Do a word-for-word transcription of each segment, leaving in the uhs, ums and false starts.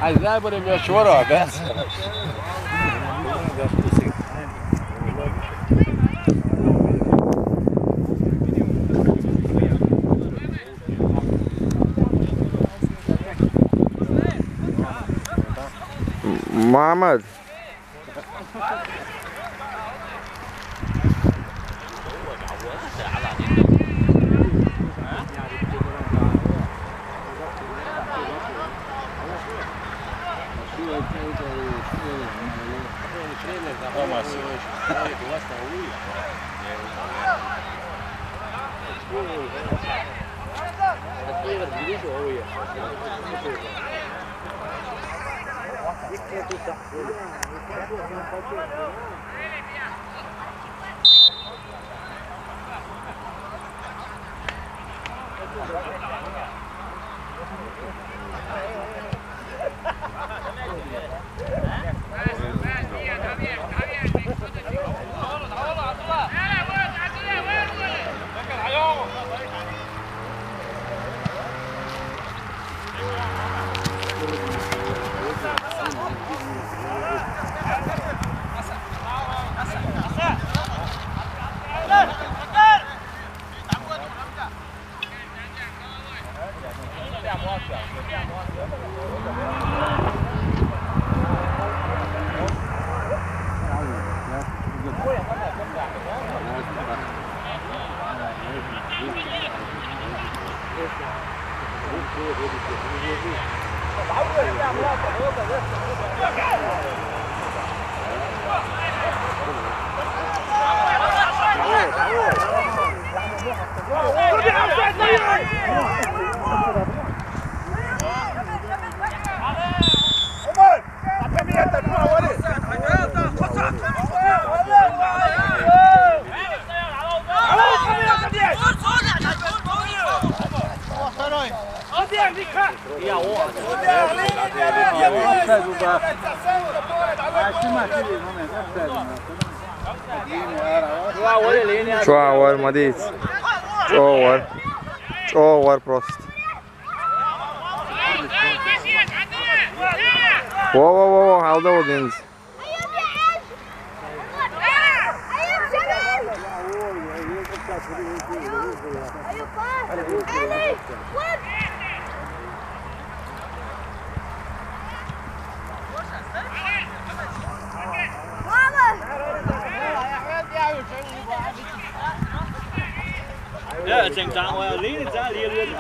Ay, zaten böyle bir şey var abi. Muhammed. Чё, авар, мадиц? Чё, авар? Чё, авар просто? Во, во, во, во, алда ол, Денис. Ja, jeg tænkte, der var jeg alene, der lige lidt.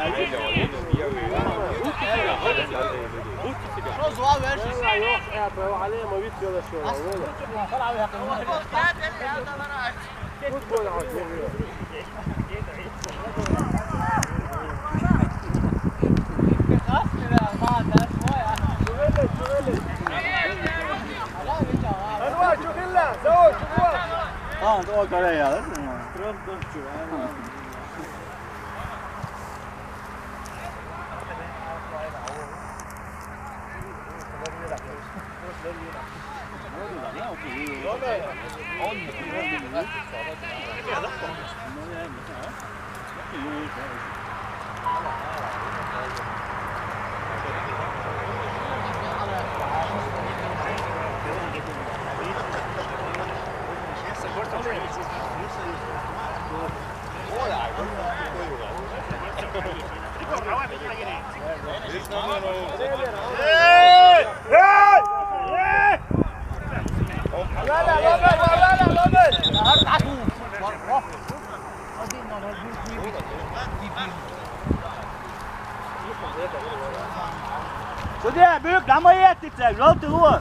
Судья, büyük lama yetti sen, yol tuğu.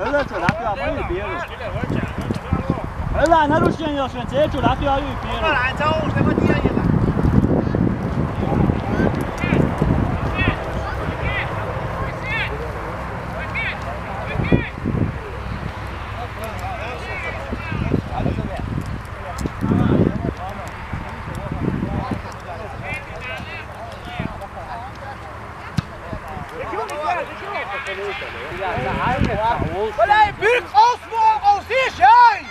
Öyle söyle, hadi ama iyi bir yere. Öyle narushin yok sen, sen şöyle hadi iyi bir yere. Olay, büyük olsun, olsun şey!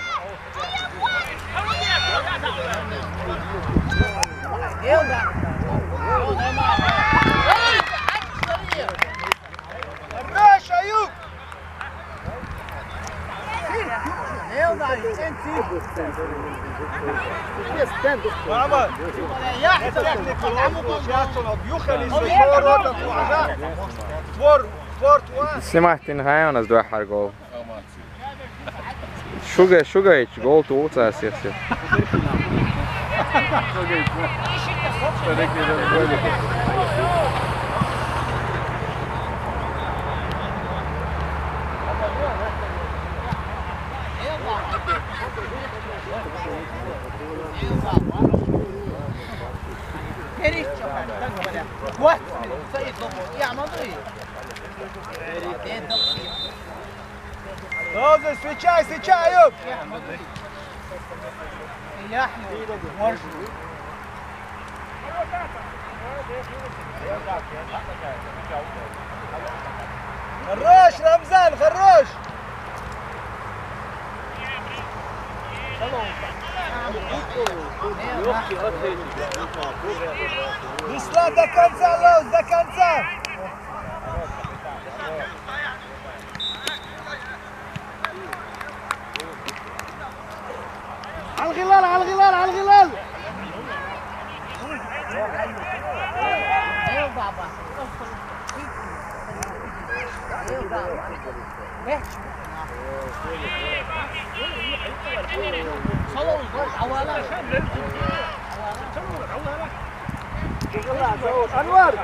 Снимать дин хьайна аз дуьххьара гол. Шуга, шуга ич гол ту цас яхсир. Тоже, встречай, встречай, Юб! Хорош, Рамзан, хорош! Беслан, до конца, Лоз, до конца! على الغلال، على الغلال، على الغلال. أنور.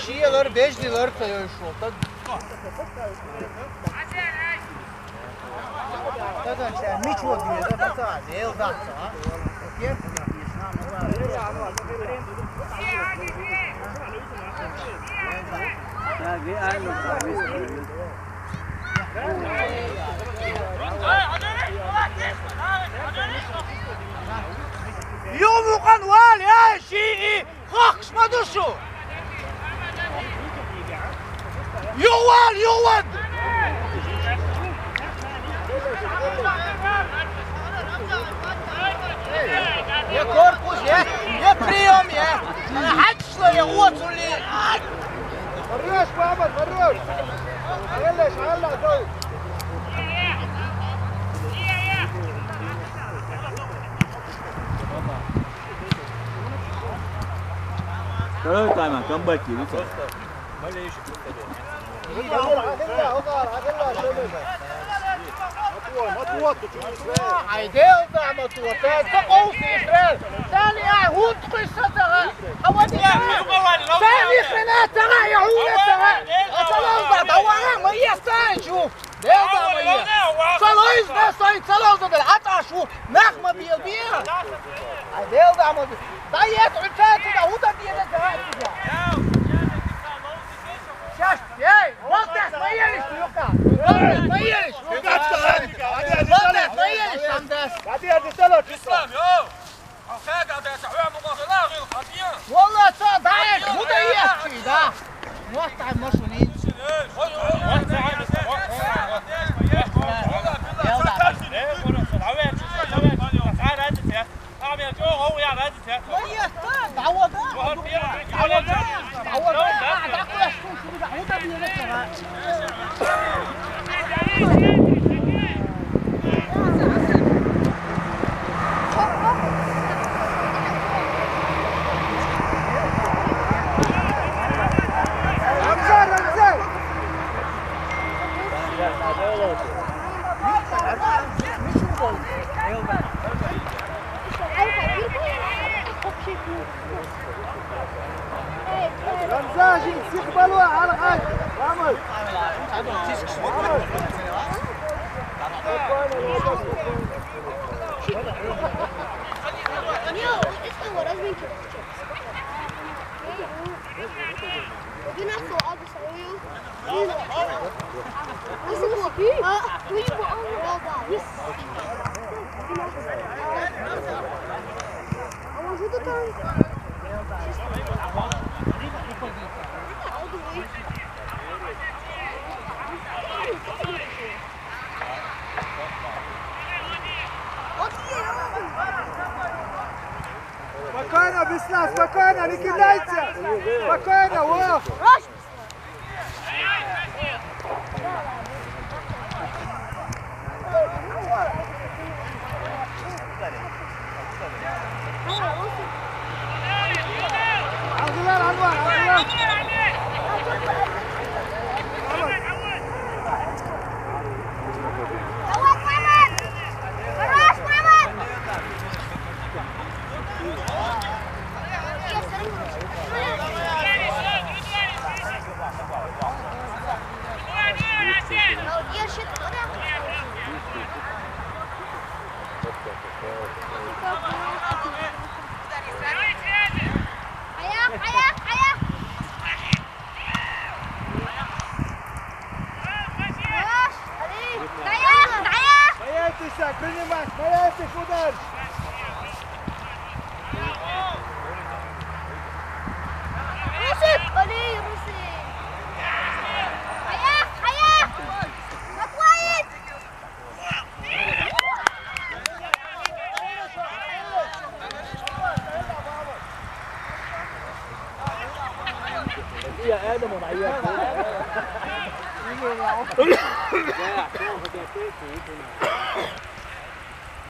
Şiyeler, bejdiler, sayıyor şu orta. يوم وقنوال يا شيعي. Хахшма душу! Ювал, ювал! Я корпус, я, я приём, я. Хьачла, я уцули. Хорош, баба, хорош! Аллаш, Алла, дой! Второй тайм, камбэк, Витя. Ай, дел да, мотуа, та, та, къовси, Исраил. Тали, ай, хӀунт къиса тара. Хавади, тали хрена тара, я хӀуна тара. Асалам да, давара, ма я стачу. Делда ма я. Салайз да, сай, салайз да, аташу, нах ма бия, бия. Ай, делда ма бия. Да я ту чай, ту да, уда бия, да, да. Сейчас, эй, вот так, поели, шлюха. Вот так, поели, шлюха. Вот так, поели, шандас. Ислам, йо. والله صار ضعيف، مو ضعيف شي، ده. نوقع المشروع. رمزاجي، استقبلوا على الغد. Не, вот это его разминки. Двенадцатого августа. Спокойно, Беслан, спокойно, не кидайте! Спокойно, о! Алгылар, Анвар, алгылар! Боятесь, принимать, боятесь удар! Русик! Али, Русик! Аяк, аяк! Спокойно! يا آدم وضعيف.